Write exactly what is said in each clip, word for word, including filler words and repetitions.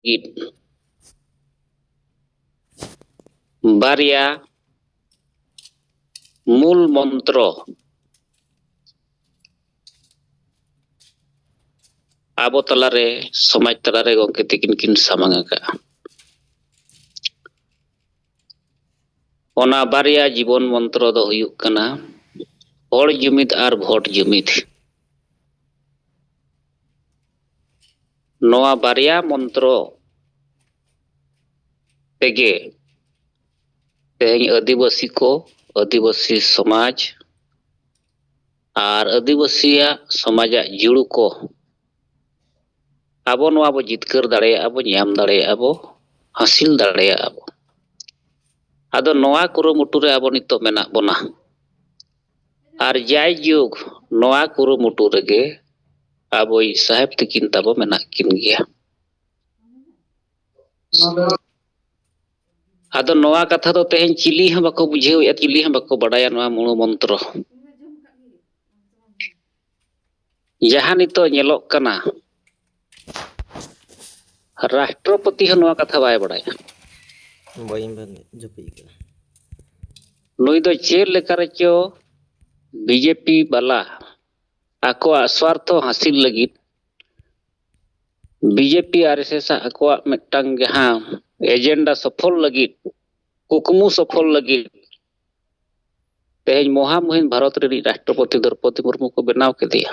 ᱞᱟᱹᱜᱤᱫ ᱵᱟᱨᱭᱟ ᱢᱩᱞ ᱢᱚᱱᱛᱨᱚ ᱟᱵᱚ ᱛᱟᱞᱟᱨᱮ, ᱥᱚᱢᱟᱡᱽ ᱛᱟᱞᱟᱨᱮ ᱜᱚᱢᱠᱮ ᱛᱤᱠᱤᱱ ᱠᱤᱱ ᱥᱟᱢᱟᱝ ᱟᱠᱟᱫᱼᱟ᱾ ᱚᱱᱟ ᱵᱟᱨᱭᱟ ᱡᱤᱵᱚᱱ ᱢᱚᱱᱛᱨᱚ ᱫᱚ ᱦᱩᱭᱩᱜ ᱠᱟᱱᱟ ᱦᱚᱲ ᱡᱩᱢᱤᱫ ᱟᱨ ᱵᱷᱳᱴ ᱡᱩᱢᱤᱫ᱾ ᱱᱚᱣᱟ ᱵᱟᱨᱭᱟ ᱢᱚᱱᱛᱨᱚ ᱛᱮᱜᱮ ᱛᱮᱦᱮᱧ ᱟᱹᱫᱤᱵᱟᱹᱥᱤ ᱠᱚ, ᱟᱹᱫᱤᱵᱟᱹᱥᱤ ᱥᱚᱢᱟᱡᱽ ᱟᱨ ᱟᱹᱫᱤᱵᱟᱹᱥᱤᱭᱟᱜ ᱥᱚᱢᱟᱡᱟᱜ ᱡᱩᱲᱩ ᱠᱚ ᱟᱵᱚ ᱱᱚᱣᱟ ᱵᱚ ᱡᱤᱛᱠᱟᱹᱨ ᱫᱟᱲᱮᱭᱟᱜᱼᱟ ᱵᱚ, ᱧᱟᱢ ᱫᱟᱲᱮᱭᱟᱜᱼᱟ ᱵᱚ, ᱦᱟᱹᱥᱤᱞ ᱫᱟᱲᱮᱭᱟᱜᱼᱟ ᱵᱚ᱾ ᱟᱫᱚ ᱱᱚᱣᱟ ᱠᱩᱨᱩᱢᱩᱴᱩ ᱨᱮ ᱟᱵᱚ ᱱᱤᱛᱚᱜ ᱢᱮᱱᱟᱜ ᱵᱚᱱᱟ᱾ ᱟᱨ ᱡᱟᱭᱡᱩᱜᱽ ᱱᱚᱣᱟ ᱠᱩᱨᱩᱢᱩᱴᱩ ᱨᱮᱜᱮ ᱟᱵᱚᱭᱤᱡ ᱥᱟᱦᱮᱵ ᱛᱤᱠᱤᱱ ᱛᱟᱵᱚ ᱢᱮᱱᱟᱜ ᱠᱤᱱ ᱜᱮᱭᱟ᱾ ᱟᱫᱚ ᱱᱚᱣᱟ ᱠᱟᱛᱷᱟ ᱫᱚ ᱛᱮᱦᱮᱧ ᱪᱤᱞᱤ ᱦᱚᱸ ᱵᱟᱠᱚ ᱵᱩᱡᱷᱟᱹᱣᱮᱫᱼᱟ, ᱪᱤᱞᱤ ᱦᱚᱸ ᱵᱟᱠᱚ ᱵᱟᱰᱟᱭᱟ ᱱᱚᱣᱟ ᱢᱩᱲ ᱢᱚᱱᱛᱨᱚ᱾ ᱡᱟᱦᱟᱸ ᱱᱤᱛᱚᱜ ᱧᱮᱞᱚᱜ ᱠᱟᱱᱟ, ᱨᱟᱥᱴᱨᱚᱯᱚᱛᱤ ᱦᱚᱸ ᱱᱚᱣᱟ ᱠᱟᱛᱷᱟ ᱵᱟᱭ ᱵᱟᱲᱟᱭᱟ᱾ ᱵᱟᱹᱧ ᱡᱟᱹᱯᱤᱫ ᱠᱟᱜᱼᱟ᱾ ᱱᱩᱭ ᱫᱚ ᱪᱮᱫ ᱞᱮᱠᱟ ᱨᱮᱪᱚ ᱵᱤᱡᱮᱯᱤ ᱵᱟᱞᱟ ᱟᱠᱚᱣᱟᱜ ᱥᱣᱟᱨᱛᱷᱚ ᱦᱟᱹᱥᱤᱞ ᱞᱟᱹᱜᱤᱫ, ᱵᱤᱡᱮᱯᱤ ᱟᱨ ᱮᱥ ᱮᱥ ᱟᱜ ᱟᱠᱚᱣᱟᱜ ᱢᱤᱫᱴᱟᱝ ᱡᱟᱦᱟᱸ ᱮᱡᱮᱱᱰᱟ ᱥᱚᱯᱷᱚᱞ ᱞᱟᱹᱜᱤᱫ, ᱠᱩᱠᱢᱩ ᱥᱚᱯᱷᱚᱞ ᱞᱟᱹᱜᱤᱫ ᱛᱮᱦᱮᱧ ᱢᱚᱦᱟᱢᱩᱦᱤᱱ ᱵᱷᱟᱨᱚᱛ ᱨᱤᱱᱤᱡ ᱨᱟᱥᱴᱨᱚᱯᱚᱛᱤ ᱫᱨᱚᱯᱚᱫᱤ ᱢᱩᱨᱢᱩ ᱠᱚ ᱵᱮᱱᱟᱣ ᱠᱮᱫᱮᱭᱟ᱾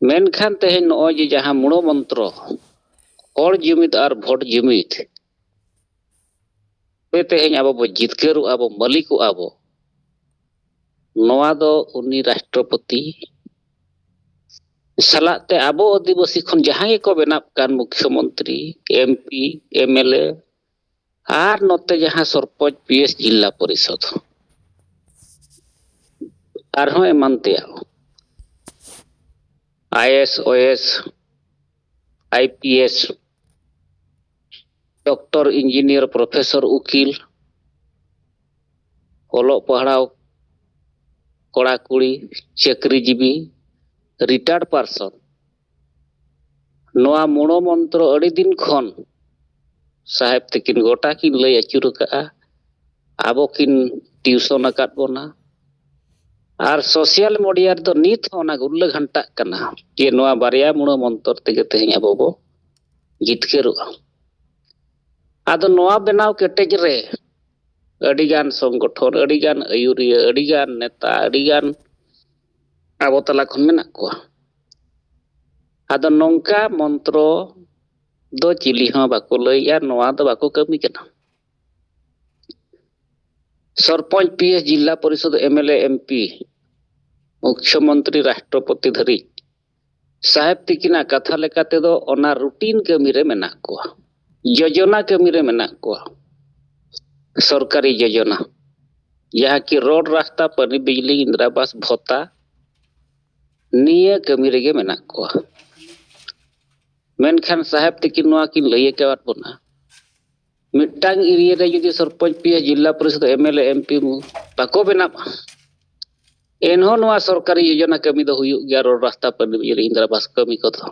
ᱢᱮᱱᱠᱷᱟᱱ ᱛᱮᱦᱮᱧ ᱱᱚᱜᱼᱚᱭ ᱡᱮ ᱡᱟᱦᱟᱸ ᱢᱩᱲᱚ ᱢᱚᱱᱛᱨᱚ, ᱦᱚᱲ ᱡᱩᱢᱤᱫ ᱟᱨ ᱵᱷᱳᱴ ᱡᱩᱢᱤᱫ, ᱛᱮ ᱛᱮᱦᱮᱧ ᱟᱵᱚ ᱵᱚ ᱡᱤᱛᱠᱟᱹᱨᱚᱜᱼᱟ ᱵᱚ, ᱢᱟᱹᱞᱤᱠᱚᱜᱼᱟ ᱵᱚ, ᱱᱚᱣᱟ ᱫᱚ ᱩᱱᱤ ᱨᱟᱥᱴᱨᱚᱯᱚᱛᱤ ᱥᱟᱞᱟᱜ ᱛᱮ ᱟᱵᱚ ᱟᱹᱫᱤᱵᱟᱹᱥᱤ ᱠᱷᱚᱱ ᱡᱟᱦᱟᱸ ᱜᱮᱠᱚ ᱵᱮᱱᱟᱜ ᱠᱟᱱ, ᱢᱩᱠᱷᱭᱚᱢᱚᱱᱛᱨᱤ, M P, M L A, ᱟᱨ ᱱᱚᱛᱮ ᱡᱟᱦᱟᱸ ᱥᱚᱨᱯᱚᱧᱪ, ᱯᱤ ᱮᱥ, ᱡᱤᱞᱟ ᱯᱚᱨᱤᱥᱚᱫᱽ, ᱟᱨᱦᱚᱸ ᱮᱢᱟᱱ ᱛᱮᱭᱟᱜ, I S, O S, I P S, doctor, engineer, professor, ᱩᱠᱤᱞ, ᱚᱞᱚᱜ ᱯᱟᱲᱦᱟᱣ ᱠᱚᱲᱟ ᱠᱩᱲᱤ, ᱪᱟᱹᱠᱨᱤ ᱡᱤᱵᱤ, ᱨᱤᱴᱟᱭᱟᱨᱰ ᱯᱟᱨᱥᱚᱱ, ᱱᱚᱣᱟ ᱢᱩᱬᱚ ᱢᱚᱱᱛᱨᱚ ᱟᱹᱰᱤ ᱫᱤᱱ ᱠᱷᱚᱱ ᱥᱟᱦᱮᱵ ᱛᱤᱠᱤᱱ ᱜᱚᱴᱟ ᱠᱤᱱ ᱞᱟᱹᱭ ᱟᱹᱪᱩᱨ ᱟᱠᱟᱫᱼᱟ, ᱟᱵᱚ ᱠᱤᱱ ᱴᱤᱭᱩᱥᱚᱱ ᱟᱠᱟᱫ ᱵᱚᱱᱟ᱾ ᱟᱨ ᱥᱳᱥᱟᱞ ᱢᱤᱰᱤᱭᱟ ᱨᱮᱫᱚ ᱱᱤᱛ ᱦᱚᱸ ᱚᱱᱟ ᱜᱩᱨᱞᱟᱹ ᱜᱷᱟᱱᱴᱟᱜ ᱠᱟᱱᱟ ᱡᱮ ᱱᱚᱣᱟ ᱵᱟᱨᱭᱟ ᱢᱩᱬᱚ ᱢᱚᱱᱛᱚᱨ ᱛᱮᱜᱮ ᱛᱮᱦᱮᱧ ᱟᱵᱚ ᱵᱚ ᱡᱤᱛᱠᱟᱹᱨᱚᱜᱼᱟ᱾ ᱟᱫᱚ ᱱᱚᱣᱟ ᱵᱮᱱᱟᱣ ᱠᱮᱴᱮᱡ ᱨᱮ ᱟᱹᱰᱤᱜᱟᱱ ᱥᱚᱝᱜᱚᱴᱷᱚᱱ, ᱟᱹᱰᱤᱜᱟᱱ ᱟᱹᱭᱩᱨᱤᱭᱟᱹ, ᱟᱹᱰᱤᱜᱟᱱ ᱱᱮᱛᱟ, ᱟᱹᱰᱤᱜᱟᱱ ᱟᱵᱚ ᱛᱟᱞᱟ ᱠᱷᱚᱱ ᱢᱮᱱᱟᱜ ᱠᱚᱣᱟ᱾ ᱟᱫᱚ ᱱᱚᱝᱠᱟ ᱢᱚᱱᱛᱨᱚ ᱫᱚ ᱪᱤᱞᱤ ᱦᱚᱸ ᱵᱟᱠᱚ ᱞᱟᱹᱭᱮᱜᱼᱟ, ᱱᱚᱣᱟ ᱫᱚ ᱵᱟᱠᱚ ᱠᱟᱹᱢᱤ ᱠᱟᱱᱟ᱾ ᱥᱚᱨᱯᱚᱧᱪ, ᱯᱤ ᱮᱥ, ᱡᱤᱞᱟ ᱯᱚᱨᱤᱥᱚᱫ, M L A, M P, ᱢᱩᱠᱷᱭᱚᱢᱚᱱᱛᱨᱤ, ᱨᱟᱥᱴᱨᱚᱯᱚᱛᱤ ᱫᱷᱟᱹᱨᱤᱡ ᱥᱟᱦᱮᱵ ᱛᱤᱠᱤᱱᱟᱜ ᱠᱟᱛᱷᱟ ᱞᱮᱠᱟ ᱛᱮᱫᱚ ᱚᱱᱟ ᱨᱩᱴᱤᱱ ᱠᱟᱹᱢᱤ ᱨᱮ ᱢᱮᱱᱟᱜ ᱠᱚᱣᱟ, ᱡᱳᱡᱚᱱᱟ ᱠᱟᱹᱢᱤ ᱨᱮ ᱢᱮᱱᱟᱜ ᱠᱚᱣᱟ᱾ ᱥᱚᱨᱠᱟᱨᱤ ᱡᱳᱡᱚᱱᱟ, ᱡᱟᱦᱟᱸ ᱠᱤ ᱨᱳᱰ, ᱨᱟᱥᱛᱟ, ᱯᱟᱱᱤ, ᱵᱤᱡᱽᱞᱤ, ᱤᱱᱫᱨᱟ ᱟᱵᱟᱥ, ᱵᱷᱚᱛᱟ, ᱱᱤᱭᱟᱹ ᱠᱟᱹᱢᱤ ᱨᱮᱜᱮ ᱢᱮᱱᱟᱜ ᱠᱚᱣᱟ᱾ ᱢᱮᱱᱠᱷᱟᱱ ᱥᱟᱦᱮᱵ ᱛᱤᱠᱤᱱ ᱱᱚᱣᱟ ᱠᱤᱱ ᱞᱟᱹᱭ ᱟᱠᱟᱣᱟᱫ ᱵᱚᱱᱟ, ᱢᱤᱫᱴᱟᱝ ᱮᱨᱤᱭᱟ ᱨᱮ ᱡᱩᱫᱤ ᱥᱚᱨᱯᱚᱧᱪ, ᱯᱤ ᱮᱥ, ᱡᱤᱞᱟ ᱯᱚᱨᱤᱥᱚᱫ, M L A, M P ᱵᱟᱠᱚ ᱵᱮᱱᱟᱜᱼᱟ, ᱮᱱᱦᱚᱸ ᱱᱚᱣᱟ ᱥᱚᱨᱠᱟᱨᱤ ᱡᱳᱡᱚᱱᱟ ᱠᱟᱹᱢᱤ ᱫᱚ ᱦᱩᱭᱩᱜ ᱜᱮᱭᱟ, ᱨᱳᱰ, ᱨᱟᱥᱛᱟ, ᱯᱟᱱᱤ, ᱵᱤᱡᱽᱞᱤ, ᱤᱱᱫᱨᱟ ᱟᱵᱟᱥ ᱠᱟᱹᱢᱤ ᱠᱚᱫᱚ᱾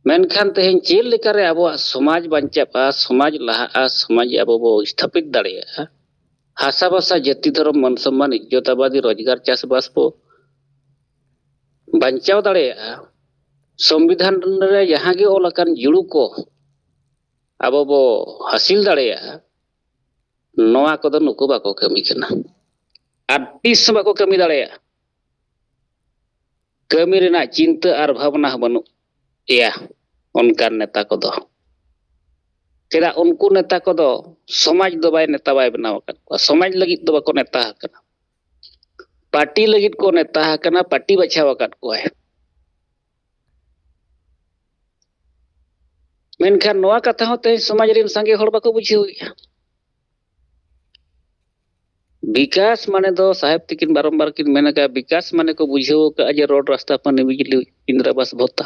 ᱢᱮᱱᱠᱷᱟᱱ ᱛᱮᱦᱮᱧ ᱪᱮᱫ ᱞᱮᱠᱟᱨᱮ ᱟᱵᱚᱣᱟᱜ ᱥᱚᱢᱟᱡᱽ ᱵᱟᱧᱪᱟᱜᱼᱟ, ᱥᱚᱢᱟᱡᱽ ᱞᱟᱦᱟᱜᱼᱟ, ᱥᱚᱢᱟᱡᱽ ᱟᱵᱚ ᱵᱚ ᱥᱛᱷᱟᱯᱤᱛ ᱫᱟᱲᱮᱭᱟᱜᱼᱟ, ᱦᱟᱥᱟ ᱵᱷᱟᱥᱟ, ᱡᱟᱹᱛᱤ, ᱫᱷᱚᱨᱚᱢ, ᱢᱟᱹᱱ ᱥᱚᱢᱢᱟᱱ, ᱤᱡᱽᱡᱚᱛ ᱟᱵᱟᱫᱤ, ᱨᱳᱡᱽᱜᱟᱨ, ᱪᱟᱥᱵᱟᱥ ᱵᱚ ᱵᱟᱧᱪᱟᱣ ᱫᱟᱲᱮᱭᱟᱜᱼᱟ, ᱥᱚᱝᱵᱤᱫᱷᱟᱱ ᱨᱮ ᱡᱟᱦᱟᱸ ᱜᱮ ᱚᱞ ᱟᱠᱟᱱ ᱡᱩᱲᱩ ᱠᱚ ᱟᱵᱚ ᱵᱚ ᱦᱟᱹᱥᱤᱞ ᱫᱟᱲᱮᱭᱟᱜᱼᱟ, ᱱᱚᱣᱟ ᱠᱚᱫᱚ ᱱᱩᱠᱩ ᱵᱟᱠᱚ ᱠᱟᱹᱢᱤ ᱠᱟᱱᱟ᱾ ᱟᱨ ᱛᱤᱥ ᱦᱚᱸ ᱵᱟᱠᱚ ᱠᱟᱹᱢᱤ ᱫᱟᱲᱮᱭᱟᱜᱼᱟ᱾ ᱠᱟᱹᱢᱤ ᱨᱮᱱᱟᱜ ᱪᱤᱱᱛᱟᱹ ᱟᱨ ᱵᱷᱟᱵᱽᱱᱟ ᱦᱚᱸ ᱵᱟᱹᱱᱩᱜ ᱮᱭᱟ ᱚᱱᱠᱟᱱ ᱱᱮᱛᱟ ᱠᱚᱫᱚ᱾ ᱪᱮᱫᱟᱜ ᱩᱱᱠᱩ ᱱᱮᱛᱟ ᱠᱚᱫᱚ ᱥᱚᱢᱟᱡᱽ ᱫᱚ ᱵᱟᱭ ᱱᱮᱛᱟ ᱵᱟᱭ ᱵᱮᱱᱟᱣ ᱟᱠᱟᱫ ᱠᱚᱣᱟ, ᱥᱚᱢᱟᱡᱽ ᱞᱟᱹᱜᱤᱫ ᱫᱚ ᱵᱟᱠᱚ ᱱᱮᱛᱟ ᱟᱠᱟᱱᱟ᱾ ᱯᱟᱨᱴᱤ ᱞᱟᱹᱜᱤᱫ ᱠᱚ ᱱᱮᱛᱟ ᱟᱠᱟᱱᱟ, ᱯᱟᱨᱴᱤ ᱵᱟᱪᱷᱟᱣ ᱟᱠᱟᱫ ᱠᱚᱣᱟᱭ᱾ ᱢᱮᱱᱠᱷᱟᱱ ᱱᱚᱣᱟ ᱠᱟᱛᱷᱟ ᱦᱚᱸ ᱛᱮᱦᱮᱧ ᱥᱚᱢᱟᱡᱽ ᱨᱮᱱ ᱥᱟᱸᱜᱮ ᱦᱚᱲ ᱵᱟᱠᱚ ᱵᱩᱡᱷᱟᱹᱣᱮᱫᱼᱟ᱾ ᱵᱤᱠᱟᱥ ᱢᱟᱱᱮ ᱫᱚ ᱥᱟᱦᱮᱵ ᱛᱤᱠᱤᱱ ᱵᱟᱨᱚᱢᱵᱟᱨ ᱠᱤᱱ ᱢᱮᱱ ᱟᱠᱟᱫᱼᱟ, ᱵᱤᱠᱟᱥ ᱢᱟᱱᱮ ᱠᱚ ᱵᱩᱡᱷᱟᱹᱣ ᱟᱠᱟᱫᱼᱟ ᱡᱮ ᱨᱳᱰ, ᱨᱟᱥᱛᱟ, ᱯᱟᱱᱤ, ᱵᱤᱡᱽᱞᱤ, ᱤᱱᱫᱨᱟ ᱟᱵᱟᱥ, ᱵᱷᱚᱛᱟ᱾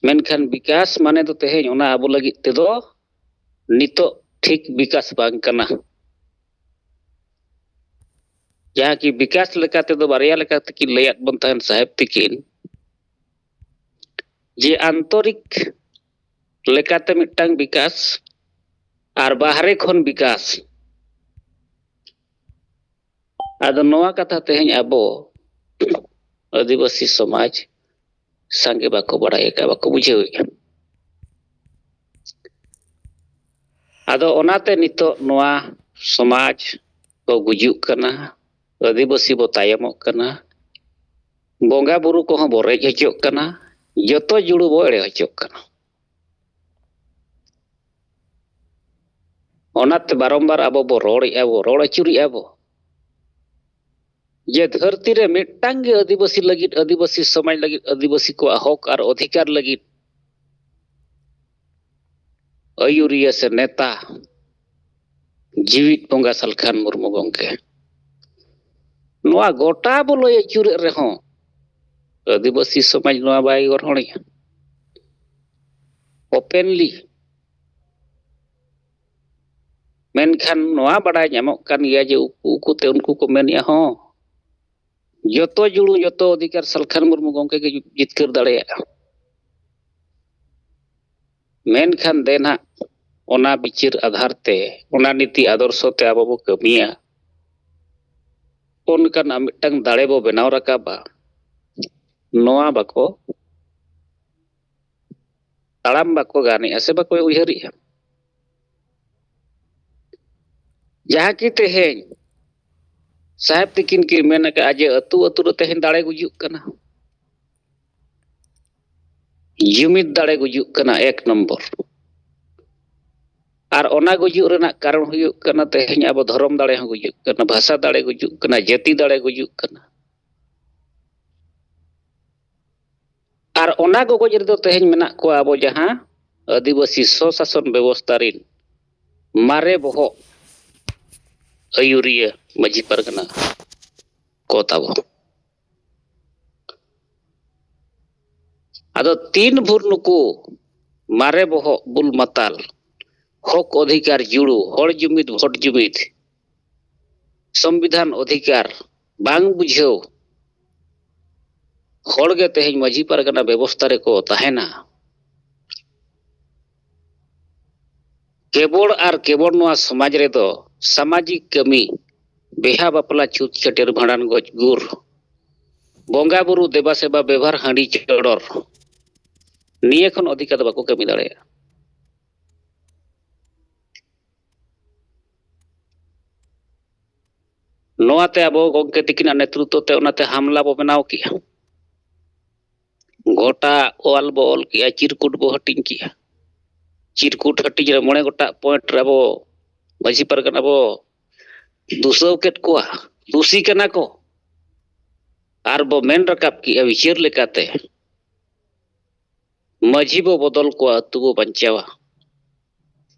ᱢᱮᱱᱠᱷᱟᱱ ᱵᱤᱠᱟᱥ ᱢᱟᱱᱮ ᱫᱚ ᱛᱮᱦᱮᱧ ᱚᱱᱟ ᱟᱵᱚ ᱞᱟᱹᱜᱤᱫ ᱛᱮᱫᱚ ᱱᱤᱛᱚᱜ ᱴᱷᱤᱠ ᱵᱤᱠᱟᱥ ᱵᱟᱝ ᱠᱟᱱᱟ᱾ ᱡᱟᱦᱟᱸ ᱠᱤ ᱵᱤᱠᱟᱥ ᱞᱮᱠᱟ ᱛᱮᱫᱚ ᱵᱟᱨᱭᱟ ᱞᱮᱠᱟ ᱛᱮᱠᱤᱱ ᱞᱟᱹᱭᱟᱫ ᱵᱚᱱ ᱛᱟᱦᱮᱱ ᱥᱟᱦᱮᱵ ᱛᱤᱠᱤᱱ, ᱡᱮ ᱟᱱᱛᱚᱨᱤᱠ ᱞᱮᱠᱟᱛᱮ ᱢᱤᱫᱴᱟᱝ ᱵᱤᱠᱟᱥ ᱟᱨ ᱵᱟᱦᱨᱮ ᱠᱷᱚᱱ ᱵᱤᱠᱟᱥ᱾ ᱟᱫᱚ ᱱᱚᱣᱟ ᱠᱟᱛᱷᱟ ᱛᱮᱦᱮᱧ ᱟᱵᱚ ᱟᱹᱫᱤᱵᱟᱹᱥᱤ ᱥᱚᱢᱟᱡᱽ ᱥᱟᱸᱜᱮ ᱵᱟᱠᱚ ᱵᱟᱲᱟᱭ ᱟᱠᱟᱫ, ᱵᱟᱠᱚ ᱵᱩᱡᱷᱟᱹᱣᱮᱫᱼᱟ᱾ ᱟᱫᱚ ᱚᱱᱟᱛᱮ ᱱᱤᱛᱚᱜ ᱱᱚᱣᱟ ᱥᱚᱢᱟᱡᱽ ᱠᱚ ᱜᱩᱡᱩᱜ ᱠᱟᱱᱟ, ᱟᱹᱫᱤᱵᱟᱹᱥᱤ ᱵᱚ ᱛᱟᱭᱚᱢᱚᱜ ᱠᱟᱱᱟ, ᱵᱚᱸᱜᱟ ᱵᱩᱨᱩ ᱠᱚᱦᱚᱸ ᱵᱚ ᱨᱮᱡ ᱦᱚᱪᱚᱜ ᱠᱟᱱᱟ, ᱡᱚᱛᱚ ᱡᱩᱲᱩ ᱵᱚ ᱮᱲᱮ ᱦᱚᱪᱚᱜ ᱠᱟᱱᱟ᱾ ᱚᱱᱟᱛᱮ ᱵᱟᱨᱚᱢᱵᱟᱨ ᱟᱵᱚ ᱵᱚ ᱨᱚᱲᱮᱫᱼᱟ ᱵᱚ, ᱨᱚᱲ ᱟᱹᱪᱩᱨᱮᱫᱼᱟ ᱵᱚ, ᱡᱮ ᱫᱷᱟᱹᱨᱛᱤ ᱨᱮ ᱢᱤᱫᱴᱟᱝ ᱜᱮ ᱟᱹᱫᱤᱵᱟᱹᱥᱤ ᱞᱟᱹᱜᱤᱫ, ᱟᱹᱫᱤᱵᱟᱹᱥᱤ ᱥᱚᱢᱟᱡᱽ ᱞᱟᱹᱜᱤᱫ, ᱟᱹᱫᱤᱵᱟᱹᱥᱤ ᱠᱚᱣᱟᱜ ᱦᱚᱠ ᱟᱨ ᱚᱫᱷᱤᱠᱟᱨ ᱞᱟᱹᱜᱤᱫ ᱟᱹᱭᱩᱨᱤᱭᱟᱹ ᱥᱮ ᱱᱮᱛᱟ ᱡᱤᱣᱤᱫ ᱵᱚᱸᱜᱟ ᱥᱟᱞᱠᱷᱟᱱ ᱢᱩᱨᱢᱩ ᱜᱚᱢᱠᱮ᱾ ᱱᱚᱣᱟ ᱜᱚᱴᱟ ᱵᱚ ᱞᱟᱹᱭ ᱟᱹᱪᱩᱨᱮᱫ ᱨᱮᱦᱚᱸ ᱟᱹᱫᱤᱵᱟᱹᱥᱤ ᱥᱚᱢᱟᱡᱽ ᱱᱚᱣᱟ ᱵᱟᱭ ᱜᱚᱨᱦᱚᱱᱮᱫᱼᱟ ᱳᱯᱮᱱᱞᱤ᱾ ᱢᱮᱱᱠᱷᱟᱱ ᱱᱚᱣᱟ ᱵᱟᱰᱟᱭ ᱧᱟᱢᱚᱜ ᱠᱟᱱ ᱜᱮᱭᱟ ᱡᱮ ᱩᱠᱩ ᱩᱠᱩᱛᱮ ᱩᱱᱠᱩ ᱠᱚ ᱢᱮᱱᱮᱫᱼᱟ, ᱦᱚᱸ, ᱡᱚᱛᱚ ᱡᱩᱲᱩ, ᱡᱚᱛᱚ ᱚᱫᱷᱤᱠᱟᱨ ᱥᱟᱞᱠᱷᱟᱱ ᱢᱩᱨᱢᱩ ᱜᱚᱢᱠᱮ ᱜᱮ ᱡᱤᱛᱠᱟᱹᱨ ᱫᱟᱲᱮᱭᱟᱜᱼᱟ᱾ ᱢᱮᱱᱠᱷᱟᱱ ᱫᱮᱱ ᱦᱟᱸᱜ ᱚᱱᱟ ᱵᱤᱪᱟᱹᱨ ᱟᱫᱷᱟᱨ ᱛᱮ, ᱚᱱᱟ ᱱᱤᱛᱤ ᱟᱫᱚᱨᱥᱚ ᱛᱮ ᱟᱵᱚ ᱵᱚ ᱠᱟᱹᱢᱤᱭᱟ, ᱚᱱᱠᱟᱱᱟᱜ ᱢᱤᱫᱴᱟᱝ ᱫᱟᱲᱮ ᱵᱚ ᱵᱮᱱᱟᱣ ᱨᱟᱠᱟᱵᱟ, ᱱᱚᱣᱟ ᱵᱟᱠᱚ ᱛᱟᱲᱟᱢ ᱵᱟᱠᱚ ᱜᱟᱱᱮᱜᱼᱟ ᱥᱮ ᱵᱟᱠᱚ ᱩᱭᱦᱟᱹᱨᱮᱜᱼᱟ᱾ ᱡᱟᱦᱟᱸ ᱠᱤ ᱛᱮᱦᱮᱧ ᱥᱟᱦᱮᱵᱽ ᱛᱤᱠᱤᱱ ᱠᱤᱱ ᱢᱮᱱ ᱟᱠᱟᱫᱼᱟ ᱡᱮ ᱟᱹᱛᱩ ᱟᱹᱛᱩ ᱨᱮ ᱛᱮᱦᱮᱧ ᱫᱟᱲᱮ ᱜᱩᱡᱩᱜ ᱠᱟᱱᱟ, ᱡᱩᱢᱤᱫ ᱫᱟᱲᱮ ᱜᱩᱡᱩᱜ ᱠᱟᱱᱟ ᱮᱠ ᱱᱚᱢᱵᱚᱨ᱾ ᱟᱨ ᱚᱱᱟ ᱜᱩᱡᱩᱜ ᱨᱮᱱᱟᱜ ᱠᱟᱨᱚᱱ ᱦᱩᱭᱩᱜ ᱠᱟᱱᱟ, ᱛᱮᱦᱮᱧ ᱟᱵᱚ ᱫᱷᱚᱨᱚᱢ ᱫᱟᱲᱮ ᱦᱚᱸ ᱜᱩᱡᱩᱜ ᱠᱟᱱᱟ, ᱵᱷᱟᱥᱟ ᱫᱟᱲᱮ ᱜᱩᱡᱩᱜ ᱠᱟᱱᱟ, ᱡᱟᱹᱛᱤ ᱫᱟᱲᱮ ᱜᱩᱡᱩᱜ ᱠᱟᱱᱟ᱾ ᱟᱨ ᱚᱱᱟ ᱜᱚᱜᱚᱡ ᱨᱮᱫᱚ ᱛᱮᱦᱮᱧ ᱢᱮᱱᱟᱜ ᱠᱚᱣᱟ ᱟᱵᱚ ᱡᱟᱦᱟᱸ ᱟᱹᱫᱤᱵᱟᱹᱥᱤ ᱥᱚᱥᱟᱥᱚᱱ ᱵᱮᱵᱚᱥᱛᱷᱟ ᱨᱤᱱ ᱢᱟᱨᱮ ᱵᱚᱦᱚᱜ ᱟᱹᱭᱩᱨᱤᱭᱟᱹ ᱢᱟᱹᱡᱷᱤ ᱯᱟᱨᱜᱟᱱᱟ ᱠᱚ ᱛᱟᱵᱚ᱾ ᱟᱫᱚ ᱛᱤᱱ ᱵᱷᱳᱨ ᱱᱩᱠᱩ ᱢᱟᱨᱮ ᱵᱚᱦᱚᱜ ᱵᱩᱞ ᱢᱟᱛᱟᱞ ᱦᱚᱠ ᱚᱫᱷᱤᱠᱟᱨ ᱡᱩᱲᱩ, ᱦᱚᱲ ᱡᱩᱢᱤᱫ, ᱵᱷᱳᱴ ᱡᱩᱢᱤᱫ, ᱥᱚᱝᱵᱤᱫᱷᱟᱱ ᱚᱫᱷᱤᱠᱟᱨ ᱵᱟᱝ ᱵᱩᱡᱷᱟᱹᱣ, ᱦᱚᱲ ᱜᱮ ᱛᱮᱦᱮᱧ ᱢᱟᱹᱡᱷᱤ ᱯᱟᱨᱜᱟᱱᱟ ᱵᱮᱵᱚᱥᱛᱷᱟ ᱨᱮᱠᱚ ᱛᱟᱦᱮᱱᱟ᱾ ᱠᱮᱵᱚᱞ ᱟᱨ ᱠᱮᱵᱚᱞ ᱱᱚᱣᱟ ᱥᱚᱢᱟᱡᱽ ᱨᱮᱫᱚ ᱥᱟᱢᱟᱡᱤᱠ ᱠᱟᱹᱢᱤ, ᱵᱤᱦᱟ ᱵᱟᱯᱞᱟ, ᱪᱷᱩᱛ ᱪᱷᱟᱹᱴᱭᱟᱹᱨ, ᱵᱷᱟᱸᱰᱟᱱ, ᱜᱚᱡ ᱜᱩᱨ, ᱵᱚᱸᱜᱟ ᱵᱩᱨᱩ ᱫᱮᱵᱟ ᱥᱮᱵᱟ, ᱵᱮᱵᱷᱟᱨ, ᱦᱟᱺᱰᱤ ᱪᱚᱰᱚᱨ, ᱱᱤᱭᱟᱹ ᱠᱷᱚᱱ ᱚᱫᱷᱤᱠᱟ ᱫᱚ ᱵᱟᱠᱚ ᱠᱟᱹᱢᱤ ᱫᱟᱲᱮᱭᱟᱜᱼᱟ᱾ ᱱᱚᱣᱟᱛᱮ ᱟᱵᱚ ᱜᱚᱢᱠᱮ ᱛᱤᱠᱤᱱᱟᱜ ᱱᱮᱛᱨᱤᱛᱵ ᱛᱮ ᱚᱱᱟᱛᱮ ᱦᱟᱢᱞᱟ ᱵᱚ ᱵᱮᱱᱟᱣ ᱠᱮᱜᱼᱟ᱾ ᱜᱚᱴᱟ ᱚᱞ ᱵᱚ ᱚᱞ ᱠᱮᱜᱼᱟ, ᱪᱤᱨᱠᱩᱴ ᱵᱚ ᱦᱟᱹᱴᱤᱧ ᱠᱮᱜᱼᱟ᱾ ᱪᱤᱨᱠᱩᱴ ᱦᱟᱹᱴᱤᱧ ᱨᱮ ᱢᱚᱬᱮ ᱜᱚᱴᱟᱝ ᱯᱚᱭᱮᱱᱴ ᱨᱮ ᱟᱵᱚ ᱢᱟᱹᱡᱷᱤ ᱯᱟᱨᱜᱟᱱᱟ ᱵᱚ ᱫᱩᱥᱟᱹᱣ ᱠᱮᱫ ᱠᱚᱣᱟ, ᱫᱩᱥᱤ ᱠᱟᱱᱟ ᱠᱚ᱾ ᱟᱨ ᱵᱚ ᱢᱮᱱ ᱨᱟᱠᱟᱵ ᱠᱮᱜᱼᱟ ᱵᱤᱪᱟᱹᱨ ᱞᱮᱠᱟᱛᱮ, ᱢᱟᱹᱡᱷᱤ ᱵᱚ ᱵᱚᱫᱚᱞ ᱠᱚᱣᱟ, ᱟᱹᱛᱩ ᱵᱚ ᱵᱟᱧᱪᱟᱣᱟ᱾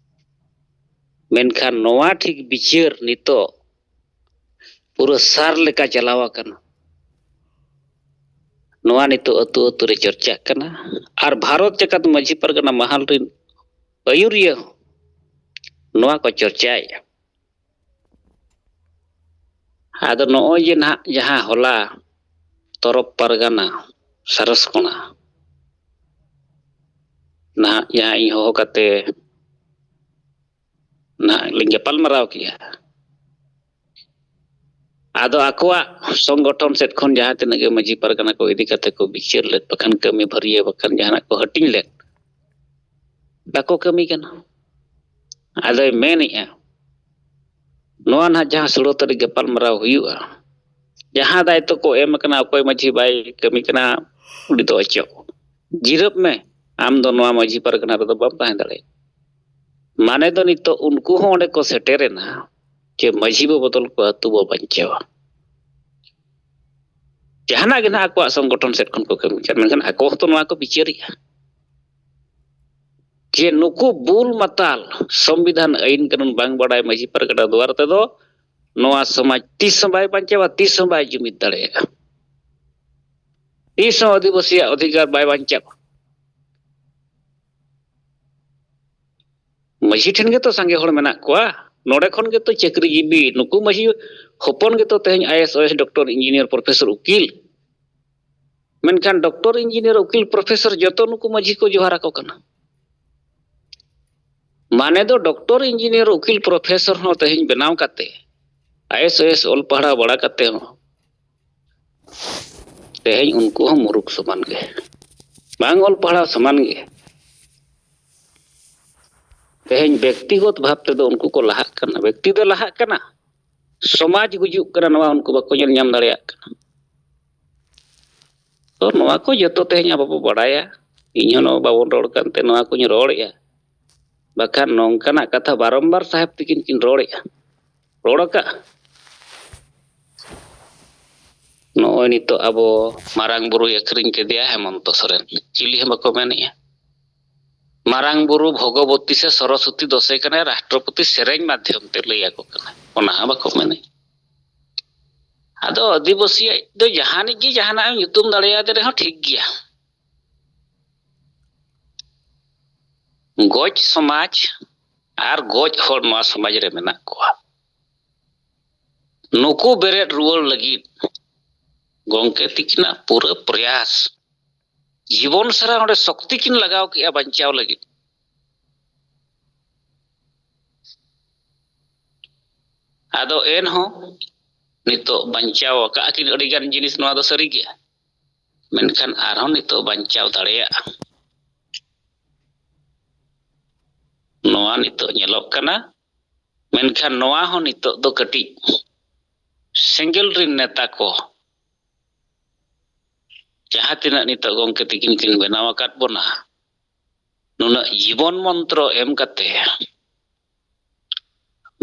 ᱢᱮᱱᱠᱷᱟᱱ ᱱᱚᱣᱟ ᱴᱷᱤᱠ ᱵᱤᱪᱟᱹᱨ ᱱᱤᱛᱚᱜ ᱯᱩᱨᱟᱹ ᱥᱟᱨ ᱞᱮᱠᱟ ᱪᱟᱞᱟᱣ ᱟᱠᱟᱱᱟ᱾ ᱱᱚᱣᱟ ᱱᱤᱛᱚᱜ ᱟᱹᱛᱩ ᱟᱹᱛᱩ ᱨᱮ ᱪᱚᱨᱪᱟᱜ ᱠᱟᱱᱟ᱾ ᱟᱨ ᱵᱷᱟᱨᱚᱛ ᱡᱟᱠᱟᱛ ᱢᱟᱹᱡᱷᱤ ᱯᱟᱨᱜᱟᱱᱟ ᱢᱟᱦᱟᱞ ᱨᱤᱱ ᱟᱹᱭᱩᱨᱤᱭᱟᱹ ᱦᱚᱸ ᱱᱚᱣᱟ ᱠᱚ ᱪᱚᱨᱪᱟᱭᱮᱫᱼᱟ᱾ ᱟᱫᱚ ᱱᱚᱜᱼᱚᱭ ᱡᱮ ᱱᱟᱦᱟᱜ ᱡᱟᱦᱟᱸ ᱦᱚᱞᱟ ᱛᱚᱨᱚᱯ ᱯᱟᱨᱜᱟᱱᱟ ᱥᱟᱨᱚᱥ ᱠᱚᱬᱟ ᱱᱟᱦᱟᱜ ᱡᱟᱦᱟᱸ ᱤᱧ ᱦᱚᱦᱚ ᱠᱟᱛᱮ ᱱᱟᱦᱟᱜ ᱞᱤᱧ ᱜᱟᱯᱟᱞ ᱢᱟᱨᱟᱣ ᱠᱮᱜᱼᱟ᱾ ᱟᱫᱚ ᱟᱠᱚᱣᱟᱜ ᱥᱚᱝᱜᱚᱴᱷᱚᱱ ᱥᱮᱫ ᱠᱷᱚᱱ ᱡᱟᱦᱟᱸ ᱛᱤᱱᱟᱹᱜ ᱜᱮ ᱢᱟᱹᱡᱷᱤ ᱯᱟᱨᱜᱟᱱᱟ ᱠᱚ ᱤᱫᱤ ᱠᱟᱛᱮ ᱠᱚ ᱵᱤᱪᱟᱹᱨ ᱞᱮᱫ, ᱵᱟᱠᱷᱟᱱ ᱠᱟᱹᱢᱤ ᱵᱷᱟᱹᱨᱭᱟᱹ, ᱵᱟᱠᱷᱟᱱ ᱡᱟᱦᱟᱱᱟᱜ ᱠᱚ ᱦᱟᱹᱴᱤᱧ ᱞᱮᱫ, ᱵᱟᱠᱚ ᱠᱟᱹᱢᱤ ᱠᱟᱱᱟ᱾ ᱟᱫᱚᱭ ᱢᱮᱱᱮᱜᱼᱟ, ᱱᱚᱣᱟ ᱱᱟᱦᱟᱜ ᱡᱟᱦᱟᱸ ᱥᱳᱞᱳ ᱛᱟᱹᱨᱤᱠᱷ ᱜᱟᱯᱟᱞ ᱢᱟᱨᱟᱣ ᱦᱩᱭᱩᱜᱼᱟ, ᱡᱟᱦᱟᱸ ᱫᱟᱭᱤᱛᱛᱚ ᱠᱚ ᱮᱢ ᱟᱠᱟᱱᱟ, ᱚᱠᱚᱭ ᱢᱟᱹᱡᱷᱤ ᱵᱟᱭ ᱠᱟᱹᱢᱤ ᱠᱟᱱᱟ, ᱩᱱᱤ ᱫᱚ ᱚᱪᱚᱜ, ᱡᱤᱨᱟᱹᱵ ᱢᱮ, ᱟᱢ ᱫᱚ ᱱᱚᱣᱟ ᱢᱟᱹᱡᱷᱤ ᱯᱟᱨᱜᱟᱱᱟ ᱨᱮᱫᱚ ᱵᱟᱢ ᱛᱟᱦᱮᱸ ᱫᱟᱲᱮᱭᱟᱜᱼᱟ᱾ ᱢᱟᱱᱮ ᱫᱚ ᱱᱤᱛᱚᱜ ᱩᱱᱠᱩ ᱦᱚᱸ ᱚᱸᱰᱮ ᱠᱚ ᱥᱮᱴᱮᱨᱮᱱᱟ ᱡᱮ ᱢᱟᱹᱡᱷᱤ ᱵᱚ ᱵᱚᱫᱚᱞ ᱠᱚᱣᱟ, ᱟᱹᱛᱩ ᱵᱚ ᱵᱟᱧᱪᱟᱣᱟ᱾ ᱡᱟᱦᱟᱱᱟᱜ ᱜᱮ ᱱᱟᱦᱟᱜ ᱟᱠᱚᱣᱟᱜ ᱥᱚᱝᱜᱚᱴᱷᱚᱱ ᱥᱮᱫ ᱠᱷᱚᱱ ᱠᱚ ᱠᱟᱹᱢᱤ ᱠᱟᱱ, ᱢᱮᱱᱠᱷᱟᱱ ᱟᱠᱚ ᱦᱚᱸᱛᱚ ᱱᱚᱣᱟ ᱠᱚ ᱵᱤᱪᱟᱹᱨᱮᱜᱼᱟ ᱡᱮ ᱱᱩᱠᱩ ᱵᱩᱞ ᱢᱟᱛᱟᱞ ᱥᱚᱝᱵᱤᱫᱷᱟᱱ ᱟᱹᱭᱤᱱ ᱠᱟᱹᱱᱩᱱ ᱵᱟᱝ ᱵᱟᱰᱟᱭ ᱢᱟᱹᱡᱷᱤ ᱯᱟᱨᱜᱟᱱᱟ ᱫᱩᱣᱟᱨ ᱛᱮᱫᱚ ᱱᱚᱣᱟ ᱥᱚᱢᱟᱡᱽ ᱛᱤᱥ ᱦᱚᱸ ᱵᱟᱭ ᱵᱟᱧᱪᱟᱣᱟ, ᱛᱤᱥ ᱦᱚᱸ ᱵᱟᱭ ᱡᱩᱢᱤᱫ ᱫᱟᱲᱮᱭᱟᱜᱼᱟ, ᱛᱤᱥ ᱦᱚᱸ ᱟᱹᱫᱤᱵᱟᱹᱥᱤᱭᱟᱜ ᱚᱫᱷᱤᱠᱟᱨ ᱵᱟᱭ ᱵᱟᱧᱪᱟᱣᱟ᱾ ᱢᱟᱹᱡᱷᱤ ᱴᱷᱮᱱ ᱜᱮᱛᱚ ᱥᱟᱸᱜᱮ ᱦᱚᱲ ᱢᱮᱱᱟᱜ ᱠᱚᱣᱟ, ᱱᱚᱰᱮ ᱠᱷᱚᱱ ᱜᱮᱛᱚ ᱪᱟᱹᱠᱨᱤ ᱡᱤᱵᱤ, ᱱᱩᱠᱩ ᱢᱟᱹᱡᱷᱤ ᱦᱚᱯᱚᱱ ᱜᱮᱛᱚ ᱛᱮᱦᱮᱧ I A S, O A S, doctor, engineer, professor, ᱩᱠᱤᱞ᱾ ᱢᱮᱱᱠᱷᱟᱱ ᱰᱚᱠᱴᱚᱨ, ᱤᱧᱡᱤᱱᱤᱭᱟᱨ, ᱩᱠᱤᱞ, ᱯᱨᱚᱯᱷᱮᱥᱚᱨ ᱡᱚᱛᱚ ᱱᱩᱠᱩ ᱢᱟᱹᱡᱷᱤ ᱠᱚ ᱡᱚᱦᱟᱨ ᱟᱠᱚ ᱠᱟᱱᱟ᱾ ᱢᱟᱱᱮ ᱫᱚ ᱰᱚᱠᱴᱚᱨ, ᱤᱧᱡᱤᱱᱤᱭᱟᱨ, ᱩᱠᱤᱞ, ᱯᱨᱚᱯᱷᱮᱥᱚᱨ ᱦᱚᱸ ᱛᱮᱦᱮᱧ ᱵᱮᱱᱟᱣ ᱠᱟᱛᱮ, ᱟᱭᱮᱥ ᱟᱭᱮᱥ ᱚᱞ ᱯᱟᱲᱦᱟᱣ ᱵᱟᱲᱟ ᱠᱟᱛᱮ ᱦᱚᱸ ᱛᱮᱦᱮᱧ ᱩᱱᱠᱩ ᱦᱚᱸ ᱢᱩᱨᱩᱠ ᱥᱚᱢᱟᱱ ᱜᱮ, ᱵᱟᱝ ᱚᱞ ᱯᱟᱲᱦᱟᱣ ᱥᱚᱢᱟᱱ ᱜᱮ᱾ ᱛᱮᱦᱮᱧ ᱵᱮᱠᱛᱤᱜᱚᱛ ᱵᱷᱟᱵᱽ ᱛᱮᱫᱚ ᱩᱱᱠᱩ ᱠᱚ ᱞᱟᱦᱟᱜ ᱠᱟᱱᱟ, ᱵᱮᱠᱛᱤ ᱫᱚ ᱞᱟᱦᱟᱜ ᱠᱟᱱᱟ, ᱥᱚᱢᱟᱡᱽ ᱜᱩᱡᱩᱜ ᱠᱟᱱᱟ, ᱱᱚᱣᱟ ᱩᱱᱠᱩ ᱵᱟᱠᱚ ᱧᱮᱞ ᱧᱟᱢ ᱫᱟᱲᱮᱭᱟᱜ ᱠᱟᱱᱟ᱾ ᱛᱚ ᱱᱚᱣᱟ ᱠᱚ ᱡᱚᱛᱚ ᱛᱮᱦᱮᱧ ᱟᱵᱚ ᱵᱚ ᱵᱟᱲᱟᱭᱟ᱾ ᱤᱧ ᱦᱚᱸ ᱱᱚᱣᱟ ᱵᱟᱵᱚᱱ ᱨᱚᱲ ᱠᱟᱱᱛᱮ ᱱᱚᱣᱟ ᱠᱚᱧ ᱨᱚᱲᱮᱜᱼᱟ᱾ ᱵᱟᱠᱷᱟᱱ ᱱᱚᱝᱠᱟᱱᱟᱜ ᱠᱟᱛᱷᱟ ᱵᱟᱨᱚᱢᱵᱟᱨ ᱥᱟᱦᱮᱵᱽ ᱛᱤᱠᱤᱱ ᱠᱤᱱ ᱨᱚᱲᱮᱜᱼᱟ, ᱨᱚᱲ ᱟᱠᱟᱫᱼᱟ᱾ ᱱᱚᱜᱼᱚᱭ ᱱᱤᱛᱚᱜ ᱟᱵᱚ ᱢᱟᱨᱟᱝ ᱵᱩᱨᱩᱭ ᱟᱹᱠᱷᱨᱤᱧ ᱠᱮᱫᱮᱭᱟ ᱦᱮᱢᱚᱱᱛᱚ ᱥᱚᱨᱮᱱ, ᱪᱤᱞᱤ ᱦᱚᱸ ᱵᱟᱠᱚ ᱢᱮᱱᱮᱜᱼᱟ᱾ ᱢᱟᱨᱟᱝ ᱵᱩᱨᱩ ᱵᱷᱚᱜᱚᱵᱚᱛᱤ ᱥᱮ ᱥᱚᱨᱚᱥᱚᱛᱤ ᱫᱚᱥᱮ ᱠᱟᱱᱟᱭ, ᱨᱟᱥᱴᱨᱚᱯᱚᱛᱤ ᱥᱮᱨᱮᱧ ᱢᱟᱫᱽᱫᱷᱚᱢ ᱛᱮ ᱞᱟᱹᱭ ᱟᱠᱚ ᱠᱟᱱᱟ, ᱚᱱᱟ ᱦᱚᱸ ᱵᱟᱠᱚ ᱢᱮᱱᱮᱜᱼᱟ᱾ ᱟᱫᱚ ᱟᱹᱫᱤᱵᱟᱹᱥᱤᱭᱟᱜ ᱫᱚ ᱡᱟᱦᱟᱱᱤᱡ ᱜᱮ ᱡᱟᱦᱟᱱᱟᱜ ᱮᱢ ᱧᱩᱛᱩᱢ ᱫᱟᱲᱮᱭᱟᱫᱮ ᱨᱮᱦᱚᱸ ᱴᱷᱤᱠ ᱜᱮᱭᱟ᱾ ᱜᱚᱡ ᱥᱚᱢᱟᱡᱽ ᱟᱨ ᱜᱚᱡ ᱦᱚᱲ ᱱᱚᱣᱟ ᱥᱚᱢᱟᱡᱽ ᱨᱮ ᱢᱮᱱᱟᱜ ᱠᱚᱣᱟ᱾ ᱱᱩᱠᱩ ᱵᱮᱨᱮᱫ ᱨᱩᱣᱟᱹᱲ ᱞᱟᱹᱜᱤᱫ ᱜᱚᱢᱠᱮ ᱛᱤᱠᱤᱱᱟᱜ ᱯᱩᱨᱟᱹ ᱯᱨᱚᱭᱟᱥ, ᱡᱤᱵᱚᱱ ᱥᱟᱨᱟ ᱚᱸᱰᱮ ᱥᱚᱠᱛᱤ ᱠᱤᱱ ᱞᱟᱜᱟᱣ ᱠᱮᱜᱼᱟ ᱵᱟᱧᱪᱟᱣ ᱞᱟᱹᱜᱤᱫ᱾ ᱟᱫᱚ ᱮᱱᱦᱚᱸ ᱱᱤᱛᱚᱜ ᱵᱟᱧᱪᱟᱣ ᱟᱠᱟᱫ ᱠᱤᱱ ᱟᱹᱰᱤᱜᱟᱱ ᱡᱤᱱᱤᱥ, ᱱᱚᱣᱟ ᱫᱚ ᱥᱟᱹᱨᱤ ᱜᱮᱭᱟ, ᱢᱮᱱᱠᱷᱟᱱ ᱟᱨᱦᱚᱸ ᱱᱤᱛᱚᱜ ᱵᱟᱧᱪᱟᱣ ᱫᱟᱲᱮᱭᱟᱜᱼᱟ᱾ ᱱᱚᱣᱟ ᱱᱤᱛᱚᱜ ᱧᱮᱞᱚᱜ ᱠᱟᱱᱟ, ᱢᱮᱱᱠᱷᱟᱱ ᱱᱚᱣᱟ ᱦᱚᱸ ᱱᱤᱛᱚᱜ ᱫᱚ ᱠᱟᱹᱴᱤᱡ ᱥᱮᱸᱜᱮᱞ ᱨᱤᱱ ᱱᱮᱛᱟ ᱠᱚ, ᱡᱟᱦᱟᱸ ᱛᱤᱱᱟᱹᱜ ᱱᱤᱛᱚᱜ ᱜᱚᱢᱠᱮ ᱛᱤᱠᱤᱱ ᱠᱤᱱ ᱵᱮᱱᱟᱣ ᱟᱠᱟᱫ ᱵᱚᱱᱟ, ᱱᱩᱱᱟᱹᱜ ᱡᱤᱵᱚᱱ ᱢᱚᱱᱛᱨᱚ ᱮᱢ ᱠᱟᱛᱮ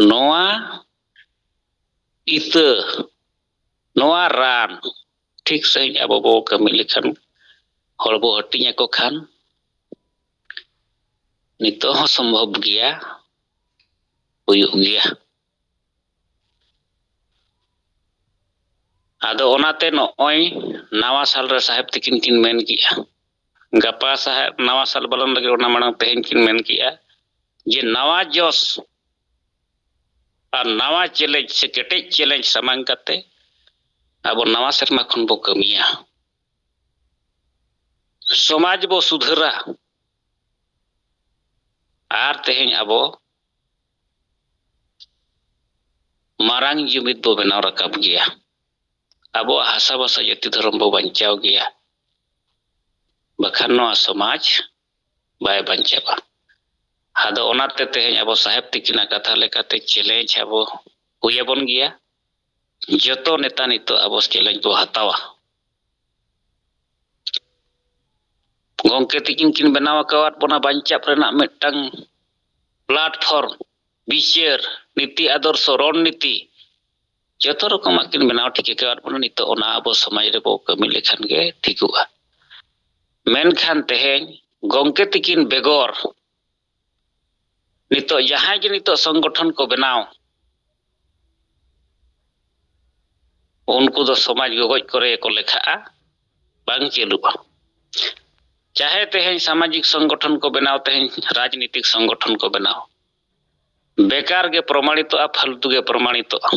ᱱᱚᱣᱟ ᱤᱛᱟᱹ, ᱱᱚᱣᱟ ᱨᱟᱱ ᱴᱷᱤᱠ ᱥᱟᱺᱦᱤᱡ ᱟᱵᱚ ᱵᱚ ᱠᱟᱹᱢᱤ ᱞᱮᱠᱷᱟᱱ, ᱦᱚᱲ ᱵᱚ ᱦᱟᱹᱴᱤᱧ ᱟᱠᱚ ᱠᱷᱟᱱ, ᱱᱤᱛᱚᱜ ᱦᱚᱸ ᱥᱚᱢᱵᱷᱚᱵ ᱜᱮᱭᱟ, ᱦᱩᱭᱩᱜ ᱜᱮᱭᱟ᱾ ᱟᱫᱚ ᱚᱱᱟᱛᱮ ᱱᱚᱜᱼᱚᱭ ᱱᱟᱣᱟ ᱥᱟᱞ ᱨᱮ ᱥᱟᱦᱮᱵᱽ ᱛᱤᱠᱤᱱ ᱠᱤᱱ ᱢᱮᱱ ᱠᱮᱜᱼᱟ, ᱜᱟᱯᱟ ᱥᱟᱦᱮᱵᱽ ᱱᱟᱣᱟ ᱥᱟᱞ ᱵᱚᱞᱚᱱ ᱞᱟᱹᱜᱤᱫ, ᱚᱱᱟ ᱢᱟᱲᱟᱝ ᱛᱮᱦᱮᱧ ᱠᱤᱱ ᱢᱮᱱ ᱠᱮᱜᱼᱟ ᱡᱮ ᱱᱟᱣᱟ ᱡᱚᱥ ᱟᱨ ᱱᱟᱣᱟ ᱪᱮᱞᱮᱧᱡᱽ ᱥᱮ ᱠᱮᱴᱮᱡ ᱪᱮᱞᱮᱧᱡᱽ ᱥᱟᱢᱟᱝ ᱠᱟᱛᱮ ᱟᱵᱚ ᱱᱟᱣᱟ ᱥᱮᱨᱢᱟ ᱠᱷᱚᱱ ᱵᱚ ᱠᱟᱹᱢᱤᱭᱟ᱾ ᱥᱚᱢᱟᱡᱽ ᱵᱚ ᱥᱩᱫᱷᱟᱹᱨᱟ ᱟᱨ ᱛᱮᱦᱮᱧ ᱟᱵᱚ ᱢᱟᱨᱟᱝ ᱡᱩᱢᱤᱫ ᱵᱚ ᱵᱮᱱᱟᱣ ᱨᱟᱠᱟᱵ ᱜᱮᱭᱟ᱾ ᱟᱵᱚᱣᱟᱜ ᱦᱟᱥᱟ ᱵᱷᱟᱥᱟ ᱡᱟᱹᱛᱤ ᱫᱷᱚᱨᱚᱢ ᱵᱚ ᱵᱟᱧᱪᱟᱣ ᱜᱮᱭᱟ, ᱵᱟᱠᱷᱟᱱ ᱱᱚᱣᱟ ᱥᱚᱢᱟᱡᱽ ᱵᱟᱭ ᱵᱟᱧᱪᱟᱜᱼᱟ᱾ ᱟᱫᱚ ᱚᱱᱟᱛᱮ ᱛᱮᱦᱮᱧ ᱟᱵᱚ ᱥᱟᱦᱮᱵᱽ ᱛᱤᱠᱤᱱᱟᱜ ᱠᱟᱛᱷᱟ ᱞᱮᱠᱟᱛᱮ ᱪᱮᱞᱮᱧᱡᱽ ᱟᱵᱚ ᱦᱩᱭ ᱟᱵᱚᱱ ᱜᱮᱭᱟ᱾ ᱡᱚᱛᱚ ᱱᱮᱛᱟ ᱱᱤᱛᱚᱜ ᱟᱵᱚ ᱪᱮᱞᱮᱧᱡᱽ ᱵᱚ ᱦᱟᱛᱟᱣᱟ᱾ ᱜᱚᱢᱠᱮ ᱛᱤᱠᱤᱱ ᱠᱤᱱ ᱵᱮᱱᱟᱣ ᱟᱠᱟᱣᱟᱫ ᱵᱚᱱᱟ ᱵᱟᱧᱪᱟᱣ ᱨᱮᱱᱟᱜ ᱢᱤᱫᱴᱟᱝ ᱯᱞᱟᱴᱯᱷᱚᱨᱢ, ᱵᱤᱪᱟᱹᱨ, ᱱᱤᱛᱤ ᱟᱫᱚᱨᱥᱚ, ᱨᱚᱱᱱᱤᱛᱤ, ᱡᱚᱛᱚ ᱨᱚᱠᱚᱢᱟᱜ ᱠᱤᱱ ᱵᱮᱱᱟᱣ ᱴᱷᱤᱠ ᱟᱠᱟᱣᱟᱫ ᱵᱚᱱᱟ᱾ ᱱᱤᱛᱚᱜ ᱚᱱᱟ ᱟᱵᱚ ᱥᱚᱢᱟᱡᱽ ᱨᱮᱵᱚ ᱠᱟᱹᱢᱤ ᱞᱮᱠᱷᱟᱱ ᱜᱮ ᱴᱷᱤᱠᱚᱜᱼᱟ᱾ ᱢᱮᱱᱠᱷᱟᱱ ᱛᱮᱦᱮᱧ ᱜᱚᱢᱠᱮ ᱛᱤᱠᱤᱱ ᱵᱮᱜᱚᱨ ᱱᱤᱛᱚᱜ ᱡᱟᱦᱟᱸᱭ ᱜᱮ ᱱᱤᱛᱚᱜ ᱥᱚᱝᱜᱚᱴᱷᱚᱱ ᱠᱚ ᱵᱮᱱᱟᱣ, ᱩᱱᱠᱩ ᱫᱚ ᱥᱚᱢᱟᱡᱽ ᱜᱚᱜᱚᱡ ᱠᱚᱨᱮ ᱠᱚ ᱞᱮᱠᱷᱟᱜᱼᱟ, ᱵᱟᱝ ᱪᱟᱹᱞᱩᱜᱼᱟ᱾ ᱪᱟᱦᱮ ᱛᱮᱦᱮᱧ ᱥᱟᱢᱟᱡᱤᱠ ᱥᱚᱝᱜᱚᱴᱷᱚᱱ ᱠᱚ ᱵᱮᱱᱟᱣ, ᱛᱮᱦᱮᱧ ᱨᱟᱡᱽᱱᱤᱛᱤᱠ ᱥᱚᱝᱜᱚᱴᱷᱚᱱ ᱠᱚ ᱵᱮᱱᱟᱣ, ᱵᱮᱠᱟᱨ ᱜᱮ ᱯᱨᱚᱢᱟᱬᱤᱛᱚᱜᱼᱟ, ᱯᱷᱟᱞᱛᱩ ᱜᱮ ᱯᱨᱚᱢᱟᱬᱤᱛᱚᱜᱼᱟ᱾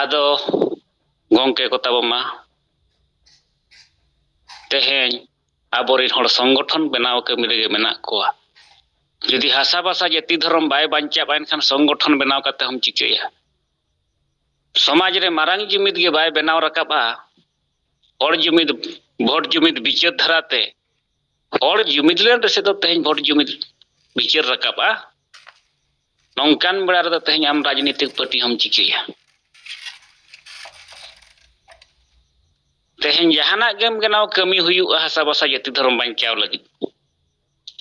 ᱟᱫᱚ ᱜᱚᱢᱠᱮ ᱠᱚ ᱛᱟᱵᱚ ᱢᱟ, ᱛᱮᱦᱮᱧ ᱟᱵᱚᱨᱮᱱ ᱦᱚᱲ ᱥᱚᱝᱜᱚᱴᱷᱚᱱ ᱵᱮᱱᱟᱣ ᱠᱟᱹᱢᱤ ᱨᱮᱜᱮ ᱢᱮᱱᱟᱜ ᱠᱚᱣᱟ᱾ ᱡᱩᱫᱤ ᱦᱟᱥᱟ ᱵᱷᱟᱥᱟ ᱡᱟᱹᱛᱤ ᱫᱷᱚᱨᱚᱢ ᱵᱟᱭ ᱵᱟᱧᱪᱟᱜᱼᱟ, ᱮᱱᱠᱷᱟᱱ ᱥᱚᱝᱜᱚᱴᱷᱚᱱ ᱵᱮᱱᱟᱣ ᱠᱟᱛᱮ ᱦᱚᱸᱢ ᱪᱤᱠᱟᱹᱭᱟ? ᱥᱚᱢᱟᱡᱽ ᱨᱮ ᱢᱟᱨᱟᱝ ᱡᱩᱢᱤᱫ ᱜᱮ ᱵᱟᱭ ᱵᱮᱱᱟᱣ ᱨᱟᱠᱟᱵᱼᱟ᱾ ᱦᱚᱲ ᱡᱩᱢᱤᱫ, ᱵᱷᱳᱴ ᱡᱩᱢᱤᱫ ᱵᱤᱪᱟᱹᱨ ᱫᱷᱟᱨᱟᱛᱮ ᱦᱚᱲ ᱡᱩᱢᱤᱫ ᱞᱮᱱ ᱨᱮᱥᱮ ᱫᱚ ᱛᱮᱦᱮᱧ ᱵᱷᱳᱴ ᱡᱩᱢᱤᱫ ᱵᱤᱪᱟᱹᱨ ᱨᱟᱠᱟᱵᱼᱟ᱾ ᱱᱚᱝᱠᱟᱱ ᱵᱮᱲᱟ ᱨᱮᱫᱚ ᱛᱮᱦᱮᱧ ᱟᱢ ᱨᱟᱡᱽᱱᱤᱛᱤᱠ ᱯᱟᱨᱴᱤ ᱦᱚᱸᱢ ᱪᱤᱠᱟᱹᱭᱟ? ᱛᱮᱦᱮᱧ ᱡᱟᱦᱟᱱᱟᱜ ᱜᱮᱢ ᱵᱮᱱᱟᱣ, ᱠᱟᱹᱢᱤ ᱦᱩᱭᱩᱜᱼᱟ ᱦᱟᱥᱟ ᱵᱷᱟᱥᱟ ᱡᱟᱹᱛᱤ ᱫᱷᱚᱨᱚᱢ ᱵᱟᱧᱪᱟᱣ ᱞᱟᱹᱜᱤᱫ᱾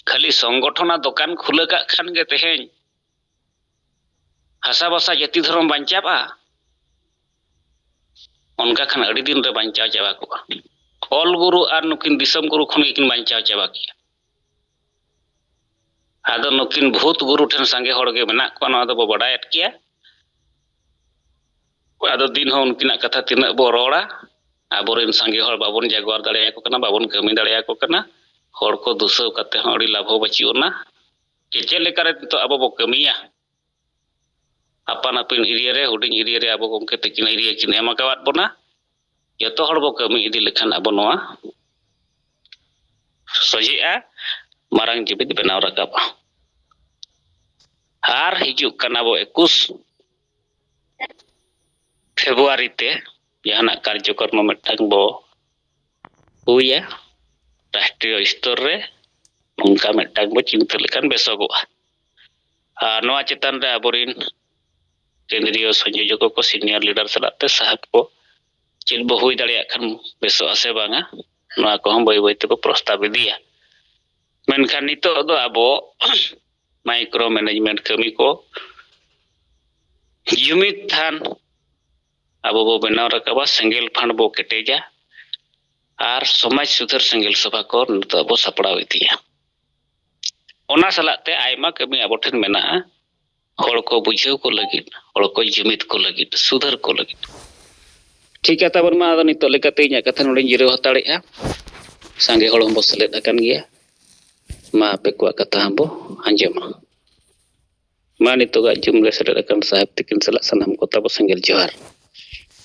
ᱠᱷᱟᱹᱞᱤ ᱥᱚᱝᱜᱚᱴᱷᱚᱱ ᱟᱨ ᱫᱚᱠᱟᱱ ᱠᱷᱩᱞᱟᱹ ᱠᱟᱜ ᱠᱷᱟᱱ ᱜᱮ ᱛᱮᱦᱮᱧ ᱦᱟᱥᱟ ᱵᱷᱟᱥᱟ ᱡᱟᱹᱛᱤ ᱫᱷᱚᱨᱚᱢ ᱵᱟᱧᱪᱟᱜᱼᱟ? ᱚᱱᱠᱟ ᱠᱷᱟᱱ ᱟᱹᱰᱤ ᱫᱤᱱ ᱨᱮ ᱵᱟᱧᱪᱟᱣ ᱪᱟᱵᱟ ᱠᱚᱜᱼᱟ᱾ ᱚᱞ ᱜᱩᱨᱩ ᱟᱨ ᱱᱩᱠᱤᱱ ᱫᱤᱥᱚᱢ ᱜᱩᱨᱩ ᱠᱷᱚᱱ ᱜᱮᱠᱤᱱ ᱵᱟᱧᱪᱟᱣ ᱪᱟᱵᱟ ᱠᱮᱭᱟ᱾ ᱟᱫᱚ ᱱᱩᱠᱤᱱ ᱵᱷᱩᱛ ᱜᱩᱨᱩ ᱴᱷᱮᱱ ᱥᱟᱸᱜᱮ ᱦᱚᱲ ᱜᱮ ᱢᱮᱱᱟᱜ ᱠᱚᱣᱟ, ᱱᱚᱣᱟ ᱫᱚᱵᱚ ᱵᱟᱰᱟᱭᱮᱫ ᱜᱮᱭᱟ᱾ ᱟᱫᱚ ᱫᱤᱱ ᱦᱚᱸ ᱩᱱᱠᱤᱱᱟᱜ ᱠᱟᱛᱷᱟ ᱛᱤᱱᱟᱹᱜ ᱵᱚ ᱨᱚᱲᱟ, ᱟᱵᱚᱨᱮᱱ ᱥᱟᱸᱜᱮ ᱦᱚᱲ ᱵᱟᱵᱚᱱ ᱡᱟᱜᱣᱟᱨ ᱫᱟᱲᱮᱭᱟᱠᱚ ᱠᱟᱱᱟ, ᱵᱟᱵᱚᱱ ᱠᱟᱹᱢᱤ ᱫᱟᱲᱮᱭᱟᱠᱚ ᱠᱟᱱᱟ᱾ ᱦᱚᱲ ᱠᱚ ᱫᱩᱥᱟᱹᱣ ᱠᱟᱛᱮ ᱦᱚᱸ ᱟᱹᱰᱤ ᱞᱟᱵᱷ ᱦᱚᱸ ᱵᱟᱹᱪᱩᱜ ᱟᱱᱟ᱾ ᱡᱮ ᱪᱮᱫ ᱞᱮᱠᱟᱨᱮ ᱱᱤᱛᱚᱜ ᱟᱵᱚ ᱵᱚ ᱠᱟᱹᱢᱤᱭᱟ? ᱟᱯᱟᱱ ᱟᱹᱯᱤᱱ ᱮᱨᱤᱭᱟ ᱨᱮ, ᱦᱩᱰᱤᱧ ᱮᱨᱤᱭᱟ ᱨᱮ ᱟᱵᱚ ᱜᱚᱢᱠᱮ ᱛᱟᱹᱠᱤᱱ ᱮᱨᱤᱭᱟ ᱠᱤᱱ ᱮᱢ ᱟᱠᱟᱣᱟᱫ ᱵᱚᱱᱟ᱾ ᱡᱚᱛᱚ ᱦᱚᱲ ᱵᱚ ᱠᱟᱹᱢᱤ ᱤᱫᱤ ᱞᱮᱠᱷᱟᱱ ᱟᱵᱚ ᱱᱚᱣᱟ ᱥᱚᱡᱷᱮᱜᱼᱟ, ᱢᱟᱨᱟᱝ ᱡᱩᱢᱤᱫ ᱵᱮᱱᱟᱣ ᱨᱟᱠᱟᱵᱼᱟ᱾ ᱟᱨ ᱦᱤᱡᱩᱜ ᱠᱟᱱ ᱟᱵᱚ ᱮᱠᱩᱥ ᱯᱷᱮᱵᱽᱨᱩᱣᱟᱨᱤ ᱛᱮ ᱡᱟᱦᱟᱱᱟᱜ ᱠᱟᱨᱡᱚᱠᱨᱚᱢ ᱢᱤᱫᱴᱟᱝ ᱵᱚ ᱦᱩᱭᱟ ᱨᱟᱥᱴᱨᱤᱭᱚ ᱥᱛᱚᱨ ᱨᱮ, ᱱᱚᱝᱠᱟ ᱢᱤᱫᱴᱟᱝ ᱵᱚ ᱪᱤᱱᱛᱟᱹ ᱞᱮᱠᱷᱟᱱ ᱵᱮᱥᱚᱜᱚᱜᱼᱟ᱾ ᱟᱨ ᱱᱚᱣᱟ ᱪᱮᱛᱟᱱ ᱨᱮ ᱟᱵᱚᱨᱮᱱ ᱠᱮᱱᱫᱨᱤᱭᱚ ᱥᱚᱝᱭᱳᱡᱚᱠ ᱠᱚ, ᱥᱤᱱᱤᱭᱚᱨ ᱞᱤᱰᱟᱨ ᱥᱟᱞᱟᱜ ᱛᱮ ᱥᱟᱦᱮᱵ ᱠᱚ ᱪᱮᱫ ᱵᱚ ᱦᱩᱭ ᱫᱟᱲᱮᱭᱟᱜ ᱠᱷᱟᱱ ᱵᱮᱥᱚᱜᱼᱟ ᱥᱮ ᱵᱟᱝᱟ, ᱱᱚᱣᱟ ᱠᱚᱦᱚᱸ ᱵᱟᱹᱭ ᱵᱟᱹᱭ ᱛᱮᱵᱚ ᱯᱨᱚᱥᱛᱟᱵ ᱤᱫᱤᱭᱟ᱾ ᱢᱮᱱᱠᱷᱟᱱ ᱱᱤᱛᱚᱜ ᱫᱚ ᱟᱵᱚ ᱢᱟᱭᱠᱨᱳ ᱢᱮᱱᱮᱡᱢᱮᱱᱴ ᱠᱟᱹᱢᱤ ᱠᱚ ᱡᱩᱢᱤᱫ ᱛᱷᱟᱱ ᱟᱵᱚ ᱵᱚ ᱵᱮᱱᱟᱣ ᱨᱟᱠᱟᱵᱟ, ᱥᱮᱸᱜᱮᱞ ᱯᱷᱟᱸᱰ ᱵᱚ ᱠᱮᱴᱮᱡᱟ, ᱟᱨ ᱥᱚᱢᱟᱡᱽ ᱥᱩᱫᱷᱟᱹᱨ ᱥᱮᱸᱜᱮᱞ ᱥᱚᱵᱷᱟ ᱠᱚ ᱱᱤᱛᱚᱜ ᱵᱚ ᱥᱟᱯᱲᱟᱣ ᱤᱫᱤᱭᱟ᱾ ᱚᱱᱟ ᱥᱟᱞᱟᱜ ᱛᱮ ᱟᱭᱢᱟ ᱠᱟᱹᱢᱤ ᱟᱵᱚ ᱴᱷᱮᱱ ᱢᱮᱱᱟᱜᱼᱟ, ᱦᱚᱲ ᱠᱚ ᱵᱩᱡᱷᱟᱹᱣ ᱠᱚ ᱞᱟᱹᱜᱤᱫ, ᱦᱚᱲ ᱠᱚ ᱡᱩᱢᱤᱫ ᱠᱚ ᱞᱟᱹᱜᱤᱫ, ᱥᱩᱫᱷᱟᱹᱨ ᱠᱚ ᱞᱟᱹᱜᱤᱫ᱾ ᱴᱷᱤᱠ ᱜᱮᱭᱟ, ᱛᱟᱵᱚᱱ ᱢᱟ ᱟᱫᱚ ᱱᱤᱛᱚᱜ ᱞᱮᱠᱟᱛᱮ ᱤᱧᱟᱹᱜ ᱠᱟᱛᱷᱟ ᱱᱚᱰᱮᱧ ᱡᱤᱨᱟᱹᱣ ᱦᱟᱛᱟᱲᱮᱜᱼᱟ᱾ ᱥᱟᱸᱜᱮ ᱦᱚᱲ ᱦᱚᱸᱵᱚ ᱥᱮᱞᱮᱫ ᱟᱠᱟᱱ ᱜᱮᱭᱟ᱾ ᱢᱟ ᱟᱯᱮ ᱠᱚᱣᱟᱜ ᱠᱟᱛᱷᱟ ᱦᱚᱸᱵᱚ ᱟᱸᱡᱚᱢᱟ᱾ ᱢᱟ ᱱᱤᱛᱚᱜᱟᱜ ᱡᱩᱢ ᱨᱮ ᱥᱮᱞᱮᱫ ᱟᱠᱟᱱ ᱥᱟᱦᱮᱵᱽ ᱛᱤᱠᱤᱱ ᱥᱟᱞᱟᱜ ᱥᱟᱱᱟᱢ ᱠᱚ ᱛᱟᱵᱚ ᱥᱮᱸᱜᱮᱞ ᱡᱚᱦᱟᱨ᱾